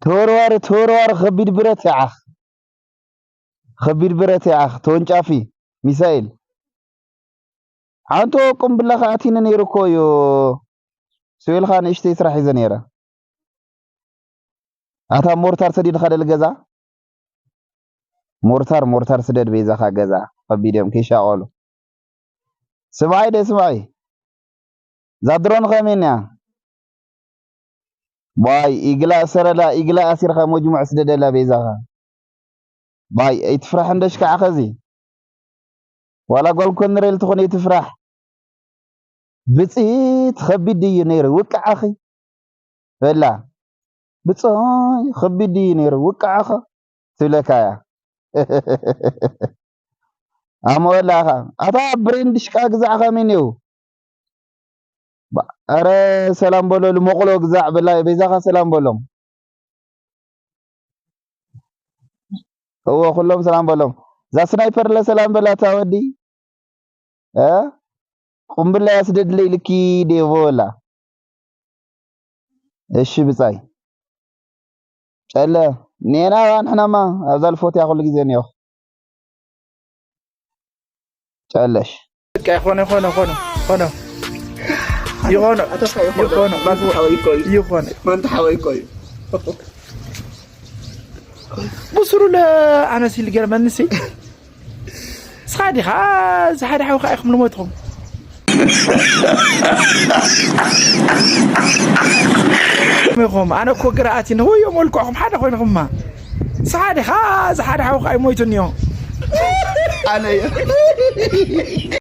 ተወርዋሪ ተወርዋሪ ከቢድ ብረት ይዓኽ። ከቢድ ብረት ይዓኽ፣ ተወንጫፊ ሚሳኤል። ሓንቶ ቁምብላ ከኣቲኒ ነይሩ እኮ እዩ። ስቤልካ ንእሽተይ ስራሕ ሒዘ ነይረ። ኣታ ሞርታር ሰዲድካ ደል ገዛ? ሞርታር ሞርታር ስደድ በይዛኻ ገዛ። ከቢድ እዮም ከይሻቐሉ። ስምዓይ ደ ስምዓይ። እዛ ድሮን ከመይ እያ? ባይ ኢግላ ሰረላ ኢግላ ኣሲርካ መጅሙዕ ስደደላ በይዛኻ። ባይ ኣይትፍራሕ እንደሽ ከዓ ኸዚ። ዋላ ጓል ኮንረል ትኾን ኣይትፍራሕ። ብፅይት ኸቢድ እዩ ነይሩ ውቅዓኺ። በላ። ብፅይ ኸቢድ እዩ ነይሩ ውቅዓኻ ትብለካ እያ። ኣመወላኻ። ኣታ ብሬን ድሽቃ ግዛዕኻ መን እዩ? ባ-፣ ኣረ ሰላም በሎ፣ ልመቕሎ ግዛዕ በላ፣ በይዛኻ ሰላም በሎም። እዎ፣ ኩሎም ሰላም በሎም። እዛ ስናይፐር ለ ሰላም በላ፣ እታ ወዲ። እ? ቁምብላ ያስደድለይ ልኪ ዴቮ በላ። እሺ ብጻይ። ጨለ፣ ኔና ንሕናማ ኣብዛ ልፎትያ ኩሉ ግዜ እኒኦኽ። ጨለሽ። በቃ ይኾነ፣ ይኾነ፣ ይኾነ፣ ይኾነ። ይኾነ፣ ኣተፋ ይኾነ። ይኾነ፣ ማንታ ሓወይ እኮ እዩ። ይኾነ። ማንታ ሓወይ እኮ እዩ። ብስሩ ለ-፣ ኣነስ ኢሉ ገርመኒ ሲ። ንስኻ ዲኻ፣ እዚ ሓደ ሓውኻ ኢኹም ልሞትኹም። ኢኹም፣ ኣነ እኮ ግራ ኣቲኒ፣ ወዮ መልክዕኹም ሓደ ኮይንኹማ። ንስኻ ዲኻ፣ እዚ ሓደ ሓውኻ እዩ ሞይቱ እኒኦ። ኣነ እየ።